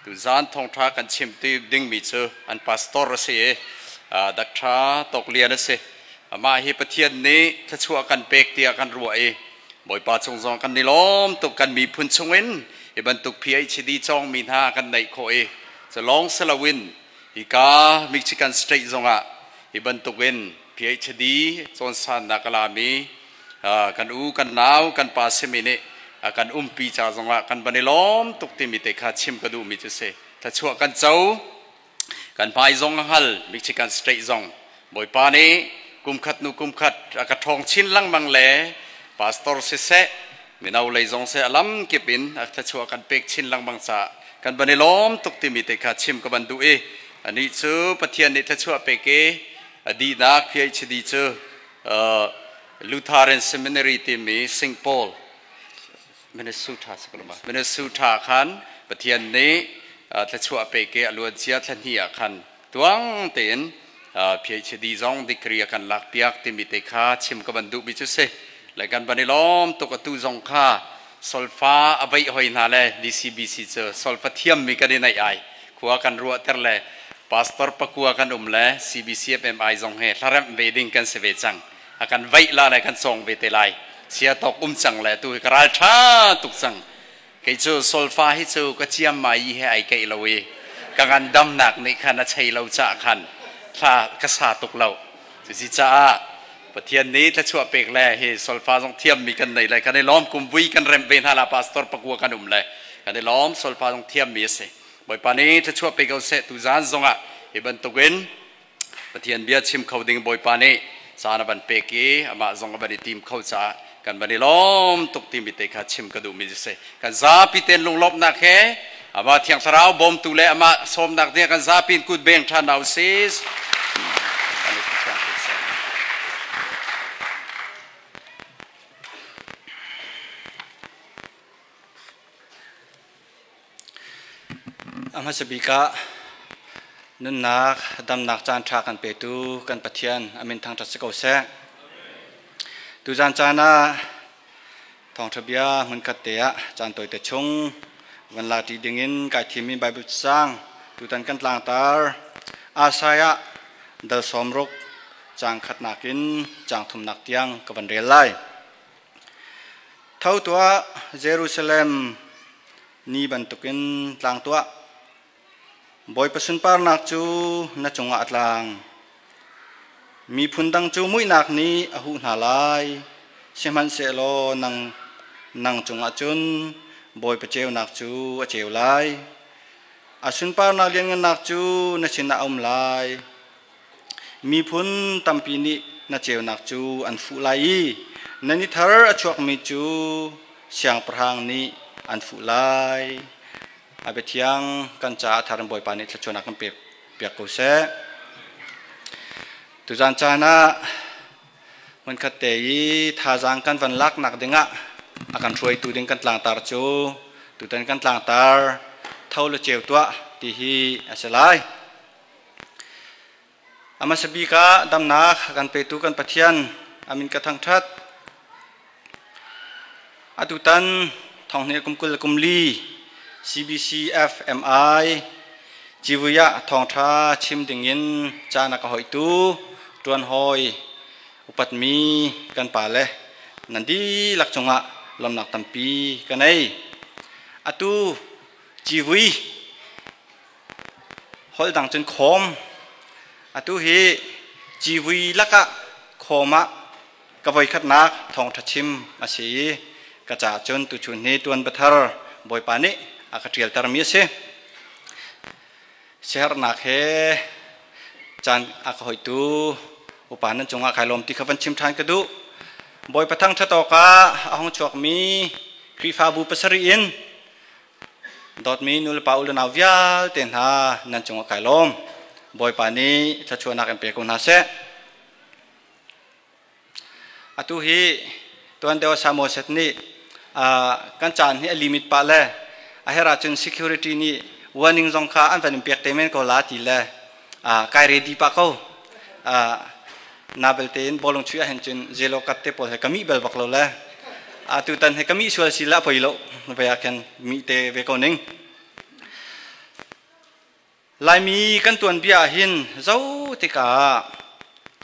Tuzan thawngtha kan chim ti dingmi cu an pastor a si i Dr. Tawk Lian a si. Amah hi Pathian nih thluachuah kan pek tiah kan ruah i Bawipa cung zong kan i lawm tuk. Kan miphun chungin hi bantuk PhD cawngmi hna kan neih khawh i cu lawng si loin hika Michigan State zongah hi bantukin PhD cawnsannak a lami kan u, kan nau, kan pa simi nih kan umpi ca zongah kan van i lawm tuk timi te kha chim ka duhmi cu si. Thluachuah kan co, kan hmai zong a hngal. Michigan State zong Bawipa nih kumkhat nu kumkhat a ka ṭhawng chin lengmang le pastor siseh, mino lei zong seh, a lam kip in a thluachuah kan pek chin lengmang caah kan van i lawm tuk timi te kha chim ka van duh i anih cu Pathian nih thluachuah pek i a dihnak PhD cu Lutheran Seminary timi St. Paul, Minnesota, Minnesota khan Pathian nih thluachuah pek i a luancia thla hnih ah khan tuang tein PhD zong degree a kan lakpiak timi te kha chim ka van duhmi cu si. Le kan van i lawm tuk. Atu zong kha solfa a veih hoi hna le DCBC cu solfa thiammi kan i neih ai khua kan ruahter le pastor pakua kan um le CBCFMI zong he hlaremh ve ding kan si ve cang. A kan veih la le kan cawng ve te lai. Sia tawk um cang le tu hi ka ral tha tuk cang. Kei cu solfa hi cu ka ciam mai i he ai keih lo i ka ngandamnak nih khan a chei lo caah khan thla ka sa tuk lo. Cuci caah Pathian nih thluachuah pek le hi solfa zong thiammi kan nei le kan i lawm. Kum vui kan remh ve hna la, pastor pakua kan um le kan i lawm. Solfa zong thiammi a si. Bawipa nih thluachuah pe ko seh. Tuzaan zongah hi bantukin Pathian bia chim kho ding Bawipa nih caan a van pek i amah zong a van i tim kho caah kan van i lawm tuk timi te kha chim ka duhmi si. Kan zapi ten lunglawmhnak he amah Thiang Thlarau bawmtu le amah sawmnak ding kan zapi in kut beng ṭhan hna usih. A hmasa bik ah nunnak damnak caan ṭha kan petu kan Pathian a min thangṭhat si ko seh. Tuzaan caan ah thawngṭha bia hmunkhat te ah caan tawite chung van la ṭi dingin kai thimmi Bible caang tutan kan tlangtar Isaiah dal 60 caang khatnak in caang thumnak tiang ka van rel lai. Tho tuah, Jerusalem, ni bantukin tlang tuah. Bawipa sunparnak cu na cungah a tlang. Miphun dang cu muihnak nih a huh hna lai, sihmanhsehlaw nang, nang cungah cun Bawipa ceunak cu a ceu lai. A sunparnak lianngannak cu na sinah a um lai. Miphun tampi nih na ceunak cu an fuh lai i na ni thar a chuakmi cu siangpahrang nih an fuh lai. A biathiang kan caah thar in Bawipa nih thluachuahnak kan pek piak ko seh. Tuzaan caan ah hmunkhat te i thazaang kan van laknak dingah a kan hruaitu ding kan tlangtar cu tutan kan tlangtar tho le ceu tuah ti hi a si lai. A hmasa bik ah damnak a kan petu kan Pathian a min ka thangṭhat. Atutan thonghnih kum 20 kum li CBCFMI civui ah thawngṭha chim dingin caan a ka hoihtu ṭuan hawi upatmi kan pale nan dihlak cungah lawmnak tampi ka nei. Atu civui Holh dang cun khawm. Atu hi civui lakah khawm ah ka voikhatnak thawngṭha chim a si i ka caah cun tuchun hi tuan biathar Bawipa nih a ka ṭialtermi a si. Siaherhnak he caan a ka hoihtu upa nan cungah kai lawm ti kha van chim ṭhan ka duh. Bawipa thangṭhat awkah a hung chuakmi Khrihfabu pasarih in Dawtmi nulepa u le nau vialte hna nan cungah kai lawm. Bawipa nih thluachuahnak in pe ko hna seh. Atu hi tuan deuh Samuel Set nih kan caan hi a limit pah le a herh ahcun security nih warning zong kha an van in pek te men ko la ti le kai ready pah ko. Na belte in bawlung chuih ahhin cun zelo kat te pawl he ka mih bal bak lo le atu tan he ka mih sual si la poi lo vai ah khan mih te ve ko ning. Laimi kan tuanbia ah hin zo tikah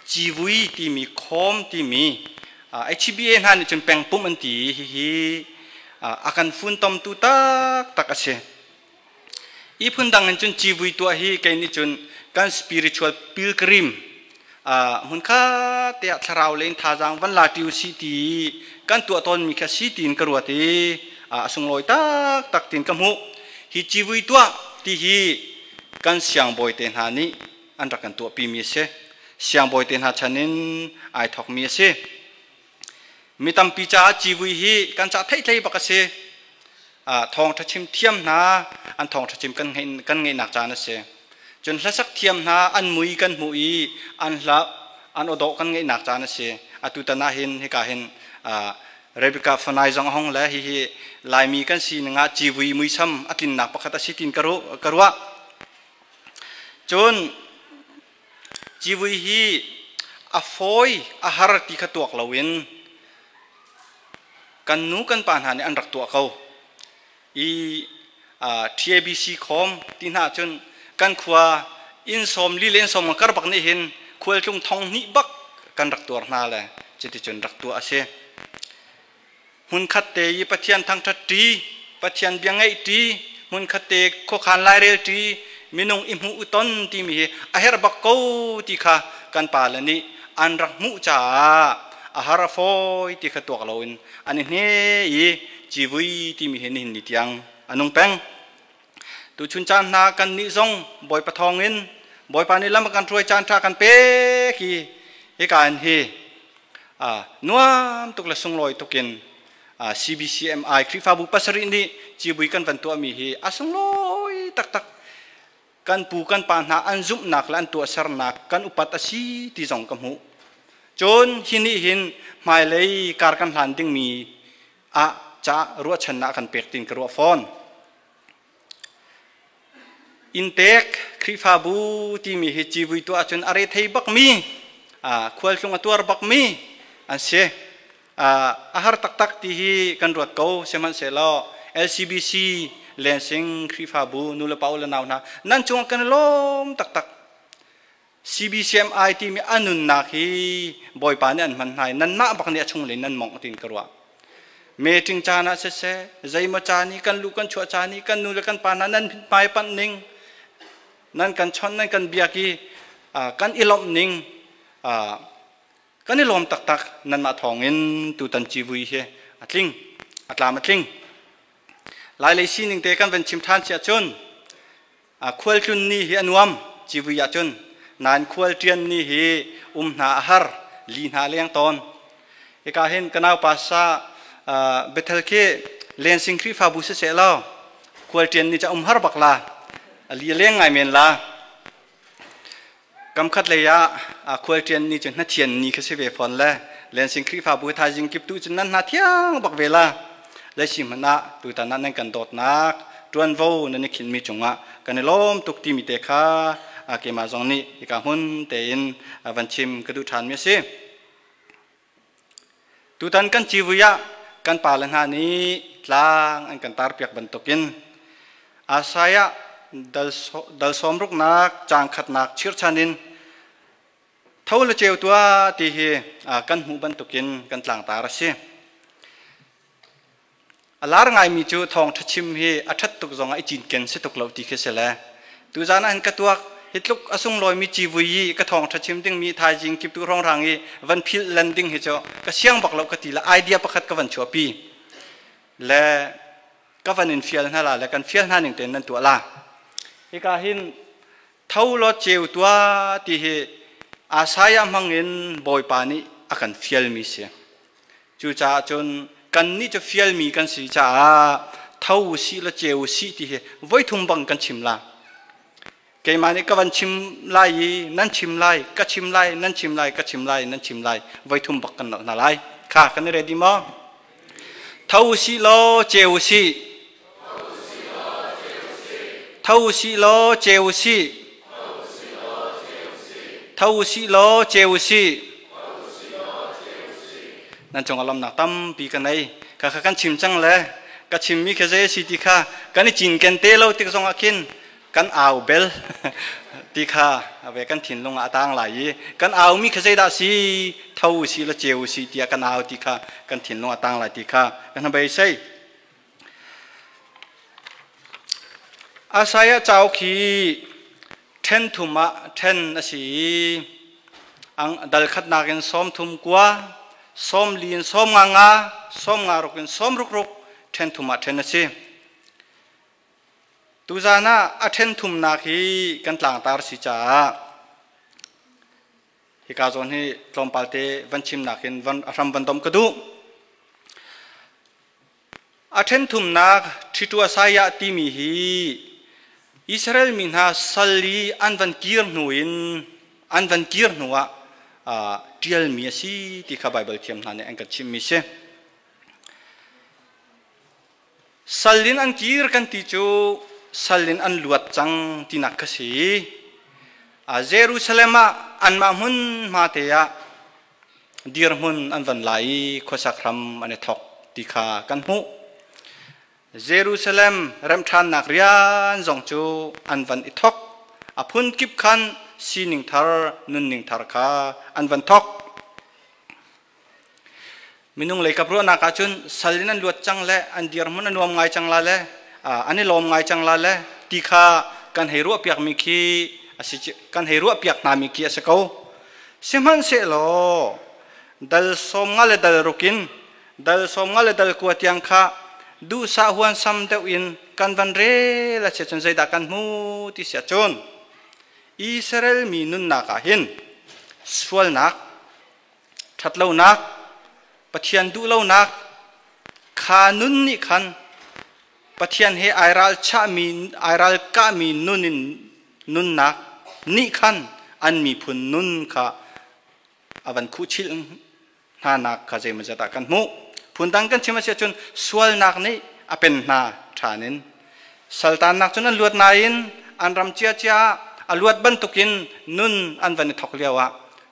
civui timi khawm timi HBA hna nih cun pengpumh an ti hihi a kan funtomtu taktak a si. I phundang in cun civui tuah hi kei nih cun kan spiritual pilgrim hmunkhat te ah thlarau le in thazaang van la ṭi usih ti kan tuah tawnmi kha si tiin ka ruat i a sunglawi taktak tiin ka hmuh. Hi civui tuah ti hi kan siangbawi te hna nih an rak kan tuahpimi a si. Siangbawi te hna chan in ai thawkmi a si. Mi tampi caah civui hi kan cah theihtlei bak a si. Thawngṭha chim thiam hna an thawngṭha chim kan ngeihnak caan a si. Cun hlasak thiam hna an mui kan hmuh i an hla an awdawh kan ngeihnak caan a si. Atu tan ah hin hika hin Rebecca Fanai zong a hong le hihi Laimi kan sining ah civui muisam a tlinnak pakhat a si tiin ka ruah. Cun civui hi a fawi a har ti kha tuak loin kan nu kan pa hna nih an rak tuah ko. I TABC khawm ti hna cun kan khua inn sawm li le inn sawm kar bak nih hin khualtlung thong hnih bak kan rak tuar hna le cuticun rak tuah a si. Hmunkhat te i Pathian thangṭhat ṭi, Pathian bia ngaih ṭi, hmunkhat te khuakhan lairel ṭi, minung i hmuh ton timi hi a herh bak ko ti kha kan pale nih an rak hmuh caah a har a fawi ti kha tuak loin an i hne i civui timi hi nihin ni tiang a nung peng. Tuchun caan hna kan nih zong Bawipa thawngin Bawipa nih lam a kan hruai caan ṭha kan pek i hika in hi nuam tuk le sunglawi tukin CBCMI Khrihfabu pasarih nih civui kan van tuahmi hi a sunglawi taktak. Kan pu kan pa hna an zumhnak le an tuahsernak kan upat a si ti zong ka hmuh. Cun hi nih hin hmailei kar kan hlan dingmi ah ca ruahchannak kan pek tin ka ruah fawn. Inntek Khrihfabu timi hi civui tuah ahcun a rethei bakmi, khualtlung a tuar bakmi an si. A har taktak ti hi kan ruat ko. Sihmanhsehlaw LCBC Lensing Khrihfabu nulepa u le nau hna nan cungah kan i lawm taktak. CBCMI timi a nunnak hi Bawipa nih an hman hna i nanmah bak nih a chung in nan mongh tiin ka ruah. Meeting caan ah siseh, zeimaw caan i kan luh kan chuah caan i kan nu le kan pa hna nan hmai panh ning, nan kan chawnh nan kan biak i kan i lawmh ning, kan i lawm taktak nanmah thawngin tutan civui hi a tling, a tlam a tling. Lailei sining te kan van chim ṭhan si ahcun Khualtlun ni hi a nuam civui ahcun nain khualṭian ni hi um hna a har li hna leng tawn. Hika hin ka naupa sa Bethel khi Lensing Khrihfabu siseh law khualṭian ni ca um har bak la li a leng ngai men la. Kamkhat lei ah khualṭian ni cu hnathian ni kha si ve fawn le Lensing Khrihfabu thaizing kip tu cun nan hna thiang bak ve la. Leisi hmanh ah tutan ah nan kan dawtnak ṭuanvo nan i khinmi cungah kan i lawm tuk timi te kha keimah zong nih hika hmun tein van chim ka duh ṭhanmi a si. Tutan kan civui ah kan pale hna nih tlang an kan tarpiak bantukin Isaiah dal sawmruknak caang khatnak chirchan in tho le ceu tuah ti hi kan hmuh bantukin kan tlangtar a si. A lar ngaimi cu thawngṭha chim hi a ṭhat tuk zongah i cinken si tuk lo ti khi si le tuzaan ah hin ka tuak hi tluk a sunglawimi civui i ka thawngṭha chim dingmi thaizing kiptu hrawnghrang i van philh len ding hi cu ka siang bak lo ka ti le idea pakhat ka van chuahpi le ka van in fial hna la le kan fial hna ning tein nan tuah la. Hika hin tho law ceu tuah ti hi Isaiah hmangin Bawipa nih a kan fialmi si. Cucaah cun kannih cu fialmi kan si caah tho usih law ceu usih ti hi voithum bang kan chim la. Keimah nih ka van chim lai i nan chim lai, ka chim lai, nan chim lai, ka chim lai, nan chim lai, voithum bak kan nolh hna lai. Kha kan i ready maw? Tho usih law ceu usih. Tho usih law ceu usih. Tho usih law ceu usih. Nan cung ah lawmhnak tampi ka nei. Kha kha kan chim cang le ka chimmi kha zei a si ti kha kan i cinken te lo tik zongah khin Kan au bel ti kha ave kan thinlung ah a tang lai i kan au mi kha zeidah si, tho si la ceu si tiah kan au ti kha kan thinlung ah tang lai ti kha kan beisei. Isaiah cauk hi ṭhen thum ah ṭhen a si i ang dal khatnak in 39, 40 in 55, 56 in 66, ṭhen thum ah ṭhen a si. Tuzaan ah a ṭhen thumnak hi kan tlangtar si caah hika zawn hi tlawmpal te van chimnak in van a hram van domh ka duh. A ṭhen thumnak Ṭhiṭua Saya timi hi Israel mi hna sal i an van kir hnu in an van kir hnu ah ṭialmi a si ti kha Baibal thiam hna nih an kan chimhmi si. Sal in an kir kan ti cu sal in an luat cang tinak kha si. Jerusalem ah anmah hmunhma te ah dirhmun an van la i khuasak hram an i thawk ti kha kan hmuh. Jerusalem remṭhannak rian zong cu an van i thawk. A phunkip khan sining thar, nunning thar kha an van thawk. Minung lei kap ruahnak ahcun sal in an luat cang le an dirhmun a nuam ngai cang la le an i lawm ngai cang la le ti kha kan hei ruahpiak mi khi asi, kan hei ruahpiak hna mi khi a si ko. Sihmanhsehlaw dal 50 le dal ruk in dal 50 le dal 9 tiang kha duhsah huansam deuh in kan van rel a si cun zeidah kan hmu ti si ahcun Israel mi nunnak ah hin sualnak, ṭhatlonak, Pathian duhlonak kha nun nih khan Pathian he ai ralchahmi, ai ralkahmi nun in nunnak nih khan an miphun nun kha a van khuhchilh hnanak kha zeimawzat ah kan hmuh. Phundang kan chim a si ahcun sualnak nih a pen hna ṭhan in saltannak cun an luat nain an ram ciacia ah a luat bantukin nun an van i thawk lio ah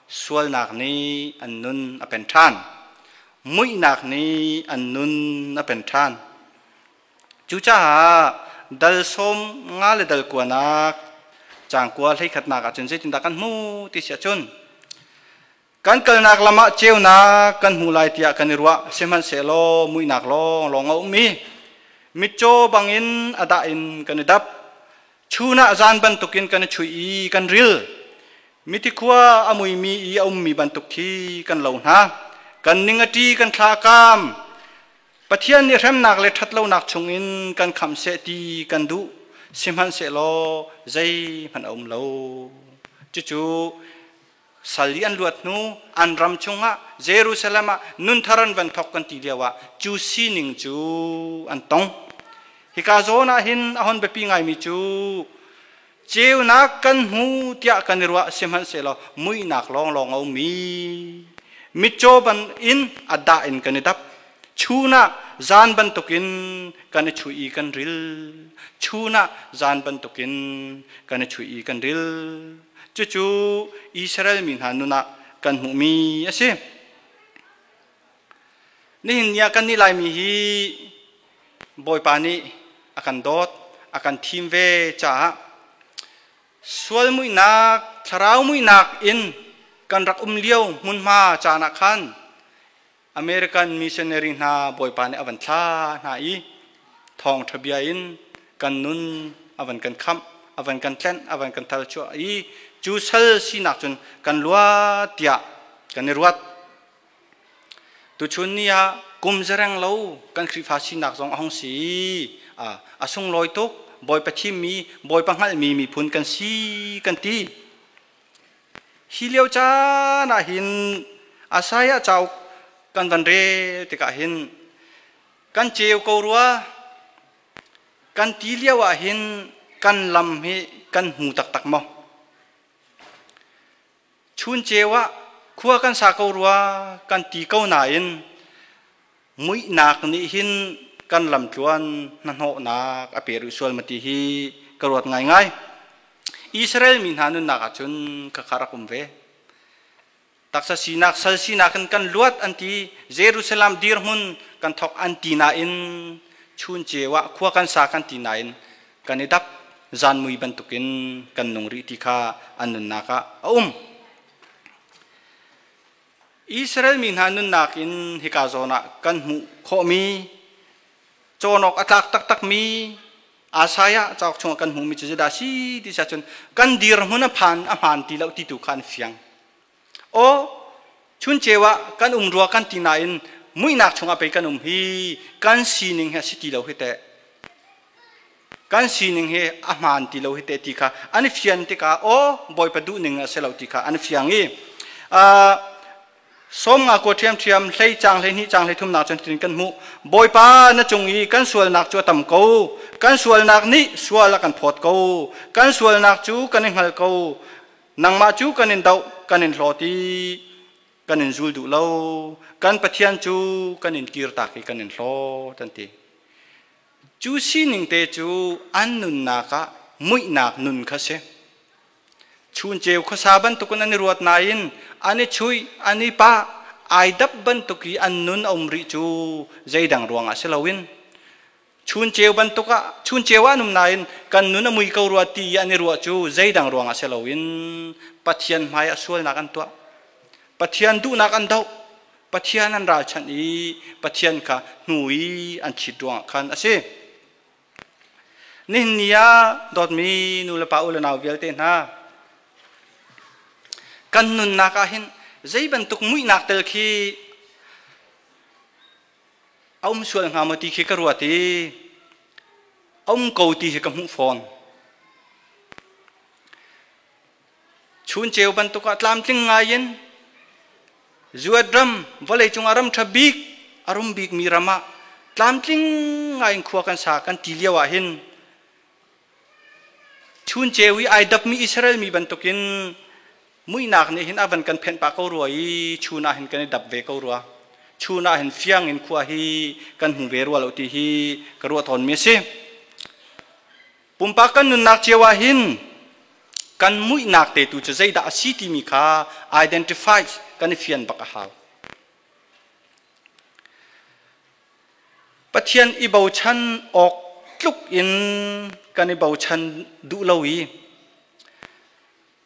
sualnak nih an nun a pen ṭhan. Muihnak nih an nun a pen ṭhan. Cucaah dal 50 le dal kuanak caang kua 11nak ahcun zeitindah kan hmu ti si ahcun kan kalnak lam ah ceunak kan hmu lai tiah kan i ruah, sihmanhsehlaw muihnak lawnglawng a um i mitcaw bangin a dah in kan i dap, chun ah zan bantukin kan i chuih i kan ril, mithi khua a muimi i a ummi bantuk khi kan lo hna, kan ning a ṭi, kan thla a kaam. Pathian nih hremnak le ṭhatlonak chungin kan khamh seh ti kan duh, sihmanhsehlaw zeihmanh a um lo. Cucu sal i an luat hnu an ram chungah Jerusalem ah nunthar an van thawk kan ti lio ah cu sining cu an tong. Hika zawn ah hin a hon biapi ngaimi cu ceunak kan hmu tiah kan i ruah, sihmanhsehlaw muihnak lawnglawng a um i mitcaw ban in a dah in kan i dap, chun ah zan bantukin kan i chuih i kan ril, chun ah zan bantukin kan i chuih i kan ril. Cucu Israel mi hna nun ah kan hmuhmi a si. Nihin ni ah kan nih Laimi hi Bawipa nih a kan dawt, a kan thim ve caah sual muihnak, thlarau muihnak in kan rak um lio hmunhma caan ah khan American missionary hna Bawipa nih a van thla hna i thawngṭha bia in kan nun a van kan khamh, a van kan tlenh, a van kan thalchuah i cu sal sinak cun kan luat tiah kan i ruat. Tuchun ni ah kum zareng lo kan Khrihfa sinak zong a hung si i a sunglawi tuk, Bawipa thimmi, Bawipa hngalhmi miphun kan si kan ti. Hi lio caan ah hin Isaiah cauk kan van rel tikah hin kan ceu ko rua, kan ti lio ah hin kan lam hi kan hmu taktak maw? Chun ceu ah khua kan sa ko rua kan ti ko nain muihnak nih hin kan lamtluan hnahnawhnak a pe rih sual ma ti hi ka ruat ngaingai. Israel mi hna nunnak ah cun khakha rak um ve. Taksa sinak, sal sinak in kan luat an ti, Jerusalem dirhmun kan thawk an ti nain chun ceu ah khua kan sa kan ti nain kan i dap. zan mui bantukin kan nung rih ti kha an nunnak ah a um. Israel mi hna nunnak in hika zawn ah kan hmuh khawhmi cawn awk a tlak taktakmi Isaiah cauk chungah kan hmuhmi cu zeidah a si ti cun kan dirhmun a phan a hmaan ti lo ti tu kha an fiang. Aw chun ceu ah kan um rua kan ti nain muihnak chungah pei kan um hi kan sining hi a si ti lo hi teh. Kan sining hi a hmaan ti lo hi te ti kha an i fian tikah aw Bawipa duhning a si lo ti kha an fiang i sawm nga kua ṭhiamṭhiam hlei cang hlei hnih cang hlei thumnak cun tin kan hmuh. Bawipa, na cung i kan sualnak cu a tam ko, kan sualnak nih sual a kan phawt ko, kan sualnak cu kan i hngal ko, nangmah cu kan in doh, kan in hlawt i kan in zul duh lo, kan Pathian cu kan in kirtak i kan in hlawt, an ti. Cu sining te cu an nunnak ah muihnak nun kha si. Chun ceu khuasa bantukin an i ruat nain an i chuih, an i pah, ai dap bantuk i an nun a um rih cu zeidang ruangah si loin chun ceu bantuk ah chun ceu ah an um nain kan nun a mui ko rua ti i an i ruah cu zeidang ruangah si loin Pathian hmai ah sualnak an tuah. Pathian duhnak an doh. Pathian an ralchanh i Pathian kha hnu i an chit ruangah khan a si. Nihin ni ah dawtmi nu le pa u le nau vialte hna, kan nunnak ah hin zei bantuk muihnak tel khi a um sual hnga maw ti khi ka ruat i a um ko ti hi ka hmuh fawn. Chun ceu bantuk ah tlamtling ngai in Zuat ram, vawleicung ah ram ṭha bik, a rum bikmi ram ah tlamtling ngai in khua kan sa kan ti lio ah hin chun ceu i ai dapmi Israel mi bantukin muihnak nih hin a van kan phenh pah ko rua i chun ah hin kan i dap ve ko rua. Chun ah hin fiang in khua hi kan hmu ve rua lo ti hi ka ruah tawnmi a si. Pumpak kan nunnak cio ah hin kan muihnak te tu cu zeidah a si timi kha identify kan i fian bak a hau. Pathian i bochan awk tluk in kan i bochan duh lo i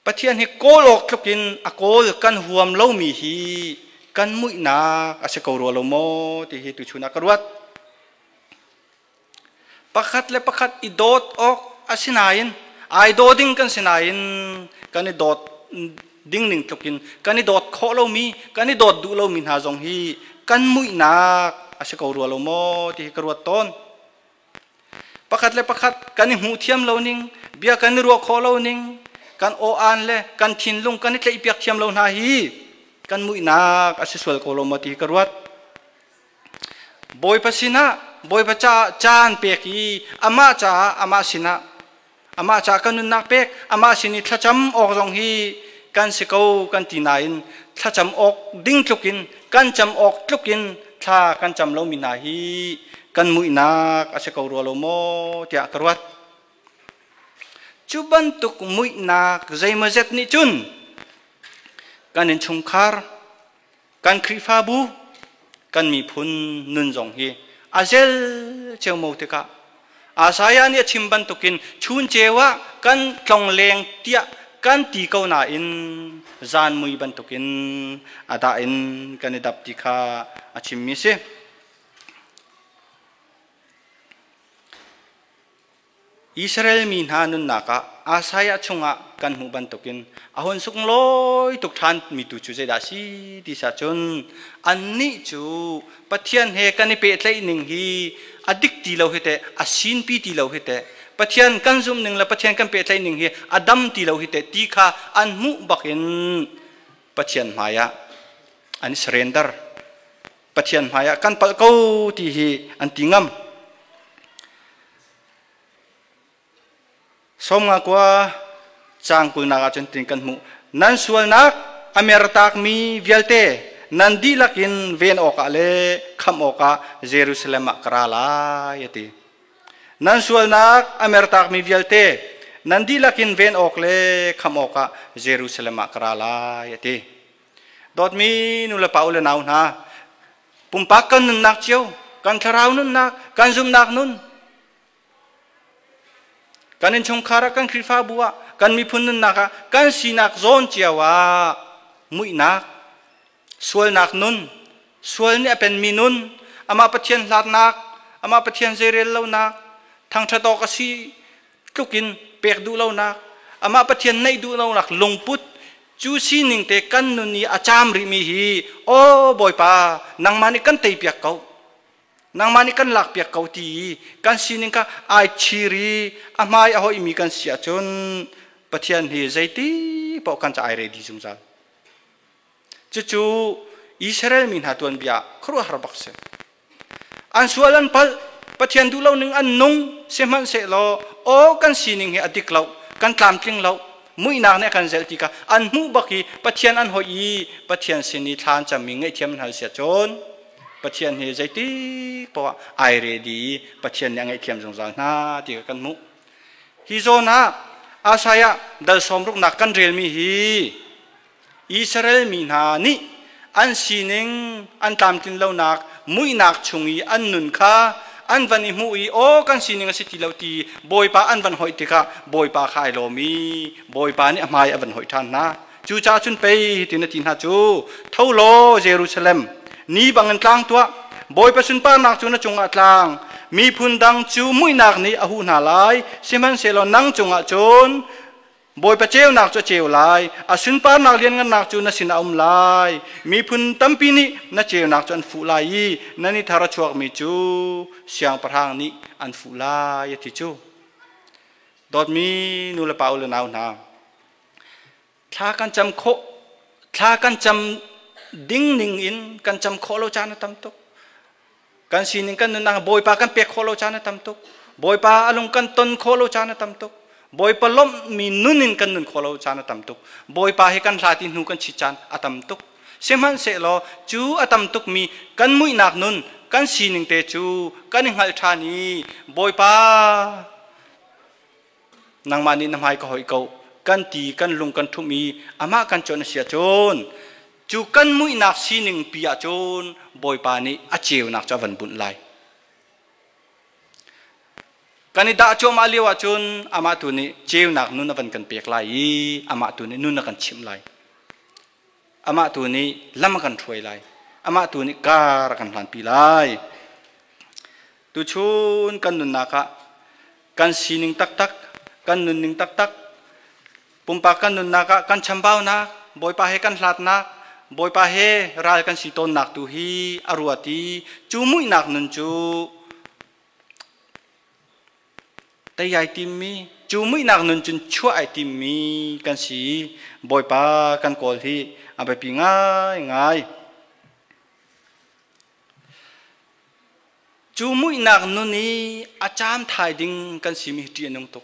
Pathian hi kawl awk tluk in a kawl kan huam lomi hi kan muihnak a si ko rua lo maw ti hi tuchun ah ka ruat. Pakhat le pakhat i dawt awk a si nain ai daw ding kan si nain kan i dawt ding ning tluk in kan i dawt khawh lomi kan i dawt duh lomi hna zong hi kan muihnak a si ko rua lo maw ti hi ka ruat tawn. Pakhat le pakhat kan i hmuh thiam lo ning, bia kan i ruah khawh lo ning, kan aw-aan le kan thinlung kan i tlaihpiak thiam lo hna hi kan muihnak a si sual ko lo maw ti hi ka ruat. Bawipa sinah Bawipa caah caan pek i amah caah amah sinah amah caah kan nunnak pek, amah sin i thlacam awk zong hi kan si ko kan ti nain thlacam awk ding tluk in kan cam awk tluk in thla kan cam lomi hna hi kan muihnak a si ko rua lo maw tiah ka ruat. Cu bantuk muihnak zeimawzet nih cun kan innchungkhar, kan Khrihfabu, kan miphun nun zong hi a zel ceomo tikah Isaiah nih a chim bantukin chun ceu ah kan tlongleng tiah kan ti ko nain zan mui bantukin a dah in kan i dap ti kha a chimmi si. Israel mi hna nunnak ah Isaiah chungah kan hmuh bantukin a hun sunglawi tuk ṭhanmi tu cu zeidah a si ti cun annih cu Pathian he kan i pehtlaih ning hi a dik ti lo hi teh, a sinpi ti lo hi teh, Pathian kan zumh ning le Pathian kan pehtlaih ning hi a dam ti lo hi teh ti kha an hmuh bakin Pathian hmaiah an i surrender. Pathian hmaiah kan palh ko ti hi an ti ngam. Sawmnga kua caang kulnak ah cun tin kan hmuh. Nan sualnak a mertakmi vialte nan dihlak in ven awkah le khamh awkah Jerusalem ah ka ra lai a ti. Nan sualnak a mertakmi vialte nan dihlak in ven awk le khamh awkah Jerusalem ah ka ra lai a ti. Dawtmi nulepa u le nau hna, pumpak kan nunnak cio, kan thlarau nunnak, kan zumhnak nun, Kan innchungkhar ah, kan Khrihfabu ah, kan miphun nunnak ah, kan sinak zawn cio ah muihnak, sualnak nun, sual nih a penmi nun, amah Pathian hlatnak, amah Pathian zeirel lonak, thangṭhat awk a si tluk in pek duh lonak, amah Pathian neih duh lonak lungput cu sining te kan nun i a caam rihmi hi aw Bawipa nangmah nih kan teipiak ko nangmah nih kan lakpiak ko ti i kan sining kha ai chir i a hmai a hoihmi kan si ahcun Pathian hi zeiti paoh kan ca ai ready zungzal. Cucu Israel mi hna tuanbia khuaruahhar bak si. An sual an palh, Pathian duh lo ning an nung, sihmanhsehlaw aw kan sining hi a dik lo, kan tlamtling lo, muihnak nih a kan zelh ti kha an hmuh bak i Pathian an hoih i Pathian sin i thla an cammi ngaihthiam an hal sia cun Pathian hi zeitik poah ai ready i Pathian nih a ngaihthiam zungzal hna ti kha kan hmuh. Hi zawn ah Isaiah dal sawmruknak kan relmi hi Israel mi hna nih an sining an tlamtlin lonak muihnak chung i an nun kha an van i hmuh i aw kan sining a si ti lo ti Bawipa an van hoih tikah Bawipa kha ai lawm i Bawipa nih a hmai a van hoih ṭhan hna. Cucaah cun pei hitin a ti hna cu tho law Jerusalem ni bangin tlang tuah Bawipa sunparnak cu na cungah tlang miphun dang cu muihnak nih a huh hna lai sihmanhsehlaw nang cungah cun Bawipa ceunak cu a ceu lai, a sunparnak lianngannak cu na sinah a um lai. Miphun tampi nih na ceunak cu an fuh lai i nan i thar a chuakmi cu siangpahrang nih an fuh lai, a ti cu. Dawtmi nu le pa u le nau hna, thla kan cam khawh, thla kan cam ding ning in kan cam khawh lo caan a tam tuk. Kan sining kan nunnak Bawipa kan pek khawh lo caan a tam tuk. Bawipa a lung kan ton khawh lo caan a tam tuk. Bawipa lawmhmi nun in kan nun khawh lo caan a tam tuk. Bawipa hi kan hlat i hnu kan chit caan a tam tuk. Sihmanhsehlaw cu a tam tukmi kan muihnak nun kan sining te cu kan i hngalh ṭhan i Bawipa nangmah nih na hmai ka hoih ko kan ti kan lung kan ṭhumh i amah kan cawn a si ahcun cu kan muihnak sining pi ahcun Bawipa nih a ceunak cu a van bunh lai. Kan i dah cuahmah lio ahcun amah tu nih ceunak nun a van kan pek lai i amah tu nih nun a kan chimh lai. Amah tu nih lam a kan hruai lai. Amah tu nih kar a kan hlanpi lai. Tuchun kan nunnak ah kan sining taktak, kan nunning taktak, pumpak kan nunnak ah kan chambaunak, Bawipa he kan hlatnak, Bawipa he ral kan si tawnnak tu hi a ruat i cu muihnak nun cu tei ai timmi, cu muihnak nun cun chuah ai timmi kan si. Bawipa kan kawl hi a biapi ngaingai. Cu muihnak nun i a caam thai ding kan simi hi ṭih a nung tuk.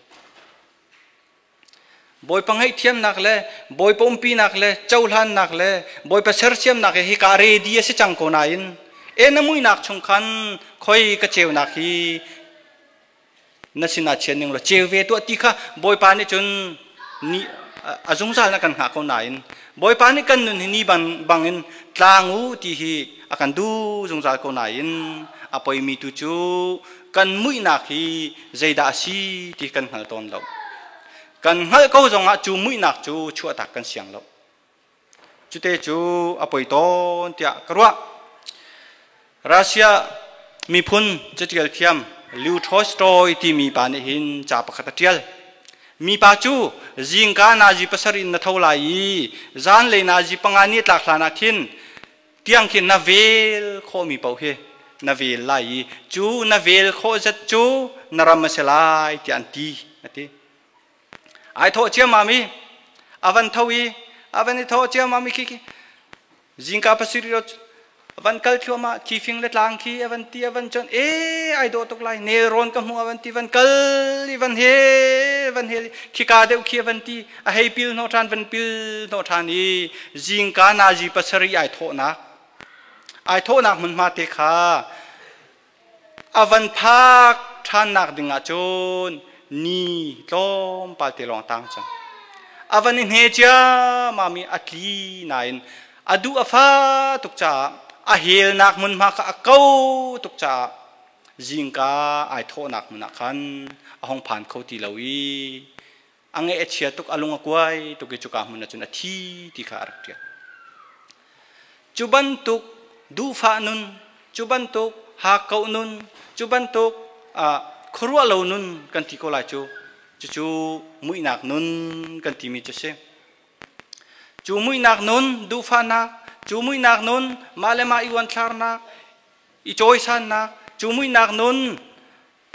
Bawipa ngaihthiamnak le Bawipa umpinak le cohlannak le Bawipa sersiamnak hi hika ready a si cang ko nain e na muihnak chung khan khoi ka ceunak hi na sinah chian ning law ceu ve tuah ti kha Bawipa nih cun ni a zungzal na kan hngah ko nain Bawipa nih kan nun hi ni bang bangin tlang u ti hi a kan duh zungzal ko nain a poimi tu cu kan muihnak hi zeidah a si ti kan hngal tawn lo kan hngalh ko zongah cu muihnak cu chuahtak kan siang lo Cute cu a poi tawn tiah ka ruah. Russia miphun catial thiam Leo Tolstoy timi pa nih hin ca pakhat a ṭial. Mipa cu zingka nazi pasarih in na tho lai i zanlei nazi panga ni tlak hlan ah khin tiang khin na vel khawhmi paoh hi na vel lai i cu na vel khawh zat cu na ram a si lai tiah an ti a ti. Ai thawh ciammam i a van tho i a van i thawh ciammam i khi khi zingka pasarih a van kal thluahmah khi fing le tlang khi a van ti a van chon e ai dawh tuk lai nelrawn ka hmuh a van ti van kal i van he van he khika deuh khi a van ti a hei pil hnawh ṭhan van pil hnawh ṭhan i zingka nazi pasarih ai thawhnak ai thawhnak hmunhma te kha A van phak ṭhannak ding ahcun ni tlawmpal te lawng tang cang. A van i hne ciammam i a tli nain a duh a fa tuk caah a helnak hmunhma kha a ko tuk caah Zingka ai thawhnak hmun ah khan a hong phan kho ti lo i a ngaih a chia tuk, a lung a kuai tuk i cuka hmun ah cun a thi ti kha a rak ṭial. Cu bantuk duhfah nun, cu bantuk hakkauh nun, cu bantuk khuaruah lo nun kan ti ko lai cu, cucu muihnak nun kan timi cu a si. Cu muihnak nun, duhfahnak, cu muihnak nun, mah le mah i uanthlarnak, i cawisannak, cu muihnak nun,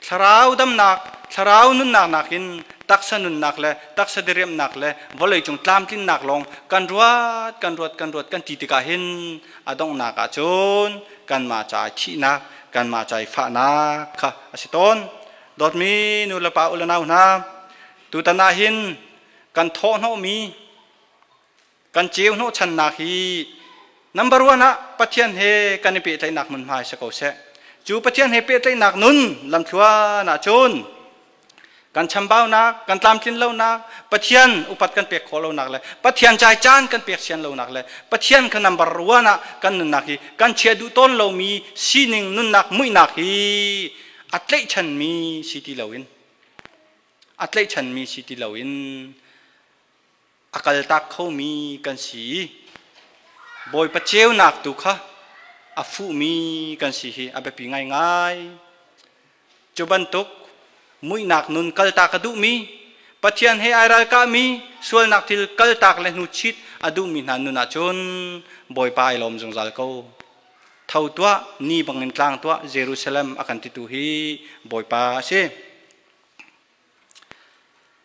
thlarau damnak, thlarau nunnak nakin taksa nunnak le taksa diriamhnak le vawleicung tlamtlinnak lawng kan ruat, kan ruat, kan ruat kan ti tikah hin a donghnak ah cun kanmah ca i thihnak, kanmah ca i fahnak kha a si tawn. Dawtmi nu le pa u le nau hna, tutan ah hin kan thawhhnawhmi kan ceu hnawhchannak hi number one ah Pathian he kan i pehtlaihnak hmunhma si ko seh. Cu Pathian he pehtlaihnak nun lamthluan ahcun kan chambaunak, kan tlamtlin lonak, Pathian upat kan pek khawh lonak le Pathian cai caan kan pek sian lonak le Pathian kha number one ah kan nunnak hi kan chia duh tawn lomi sining nunnak muihnak hi a tlaihchanmi si ti loin a tlaihchanmi si ti loin a kaltak khomi kan si i Bawipa ceunak tu kha a fuhmi kan si hi a biapi ngaingai. Cu bantuk muihnak nun kaltak a duhmi, Pathian he ai ralkahmi sualnak thil kaltak le hnuchit a duhmi hna nun ahcun Bawipa ai lawm zungzal ko. Tho tuah, ni bangin tlang tuah, Jerusalem a kan titu hi Bawipa a si.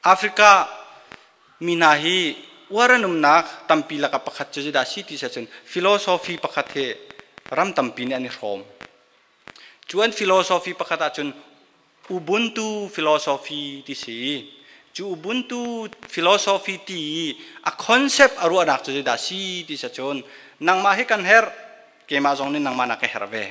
Africa mi hna hi uar an umnak tampi lakah pakhat cu zeidah a si ti ahcun philosophy pakhat hi ram tampi nih an i hrawm. Cu an philosophy pakhat ahcun Ubuntu philosophy ti si. Cu Ubuntu philosophy ti i a concept a ruahnak cu zeidah a si ti ahcun nangmah hi kan herh, keimah zong nih nangmah na ka herh ve.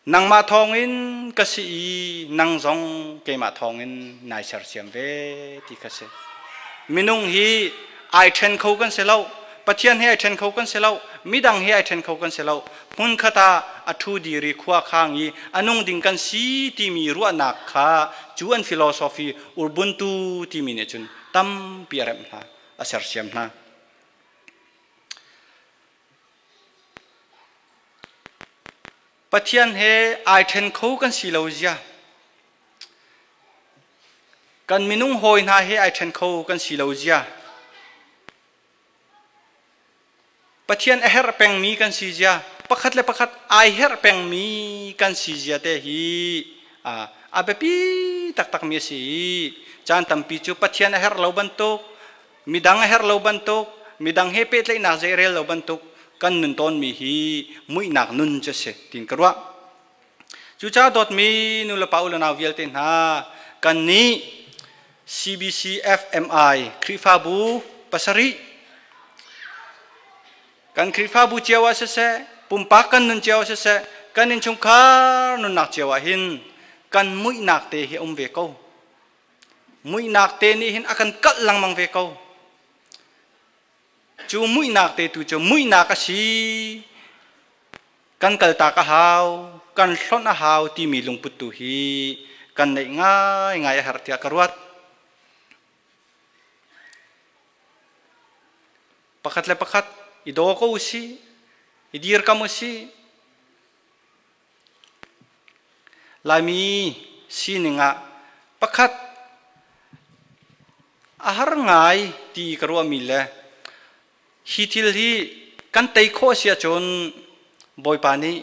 Nangmah thawngin ka si i nang zong keimah thawngin nai sersiam ve ti kha si. Minung hi ai ṭhen kho kan si lo. Pathian he ai ṭhen kho kan si lo. Midang he ai ṭhen kho kan si lo. Hmunkhat ah a ṭhu dir i khua khang i a nung ding kan si timi ruahnak kha cu an philosophy Ubuntu timi nih cun tampi a remh hna, a sersiam hna. Pathian he ai ṭhen kho kan si lo zia. Kan minung hawi hna he ai ṭhen kho kan si lo zia. Pathian a herh pengmi kan si zia, pakhat le pakhat ai herh pengmi kan si zia te hi a biapi taktakmi a si i caan tampi cu Pathian a herh lo bantuk, midang a herh lo bantuk, midang he pehtlaihnak zei rel lo bantuk kan nun tawnmi hi muihnak nun cu a si tiin ka ruah. Cucaah dawtmi nulepa u le nau vialte hna, kannih CBC FMI Khrihfabu pasarih kan Khrihfabu cio ah siseh, pumpak kan nun cio ah siseh, kan innchungkhar nunnak cio ah hin kan muihnak te hi a um ve ko. Muihnak te nih hin a kan kalh lengmang ve ko. Cu muihnak te tu cu muihnak a si. Kan kaltak a hau, kan hlonh a hau timi lungput tu hi kan neih ngaingai a herh tiah ka ruat. Pakhat le pakhat i daw ko usih, i dirkam usih. Laimi sining ah pakhat a har ngai ti ka ruahmi le hi thil hi kan tei khawh si ahcun Bawipa nih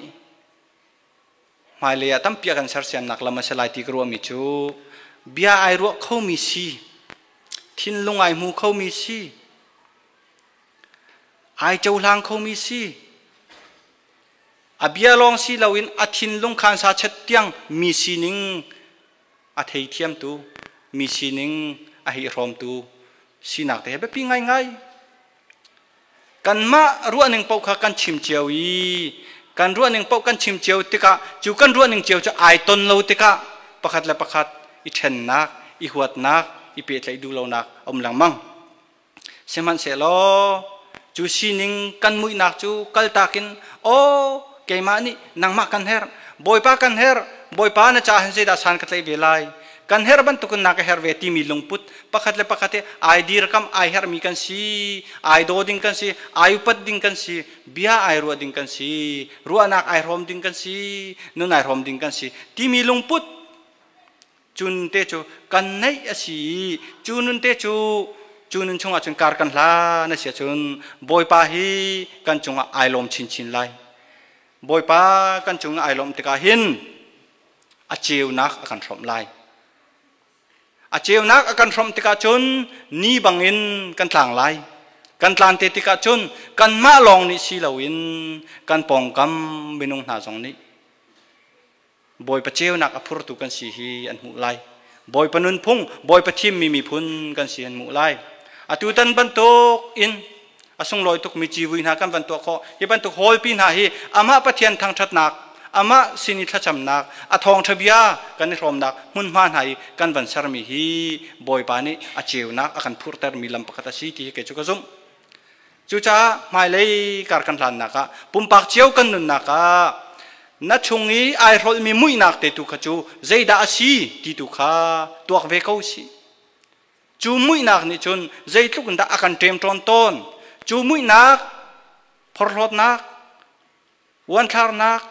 hmailei ah tampi a kan sersiamnak lam a si lai ti ka ruahmi cu bia ai ruah khomi si, thinlung ai hmu khomi si, ai cohlang khomi si, A bia lawng si loin a thinlung khansa chet tiang mi sining a theithiamtu, mi sining a hi hrawmtu sinak te he biapi ngaingai. Kanmah ruahning paoh kha kan chim cio i kan ruahning paoh kan chim cio tikah cu kan ruahning cio cu ai ton lo tikah pakhat le pakhat i ṭhennak, i huatnak, i pehtlaih duh lonak a um lengmang. Sihmanhsehlaw cu sining kan muihnak cu kaltak in aw Keimah nih nangmah kan herh. Bawipa kan herh. Bawipa na caah hin zeidah san ka tlaih ve lai? Kan herh bantukin na ka herh ve timi lungput pakhat le pakhat hi ai dirkam ai herhmi kan si, ai daw ding kan si, ai upat ding kan si, bia ai ruah ding kan si, ruahnak ai hrawm ding kan si, nun ai hrawm ding kan si timi lungput cun te cu kan neih a si i cu nun te cu cu nun chungah cun kar kan hlan a si ahcun Bawipa hi kan cungah ai lawm chinchin lai. Bawipa kan cungah ai lawm tikah hin a ceunak a kan hrawmh lai. A ceunak a kan hrawmh tikah cun ni bangin kan tlang lai. Kan tlan te tikah cun kanmah lawng nih si loin kan pawngkam minung hna zong nih Bawipa ceunak a phurtu kan si hi an hmuh lai. Bawipa nunphung, Bawipa thimmi miphun kan si an hmuh lai. Atu tan bantuk in a sunglawi tukmi civui hna kan van tuah khawh. Hi bantuk hallpi hna hi amah Pathian thangṭhatnak, amah sin i thlacamnak, a thawngṭha bia kan i hrawmnak hmunhma hna i kan van sermi hi Bawipa nih a ceunak a kan phurhtermi lam pakhat a si ti hi kei cu ka zumh. Cucaah hmailei kar kan hlannak ah pumpak cio kan nunnak ah na chung i ai hrolhmi muihnak te tu kha cu zeidah a si ti tu kha tuak ve ko si. Cu muihnak nih cun zeitluk in dah a kan ṭemṭawn tawn. Cu muihnak, phorhlawtnak, uanthlarnak,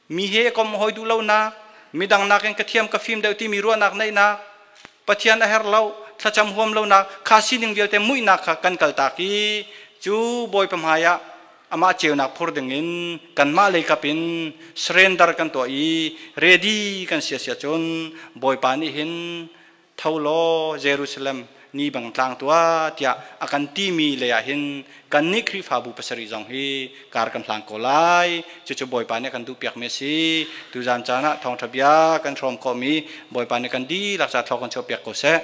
mi he kom hawi duh lonak, midang nakin ka thiam ka fim deuh timi ruahnak neihnak, Pathian a herh lo, thlacam huam lonak, kha sining vialte muihnak kha kan kaltak i cu Bawipa hmai ah amah ceunak phur dingin kanmah leikap in surrender kan tuah i ready kan sia sia cun Bawipa nih hin Tho law Jerusalem ni bang tlang tuah tiah a kan timi lei ah hin kannih Khrihfabu pasarih zong hi kar kan hlang ko lai. Cucu Bawipa nih a kan duhpiakmi a si. Tuzan caan ah thawngṭha bia kan hrawm khawhmi Bawipa nih kan dihlak ca thlawk kan chuahpiak ko seh.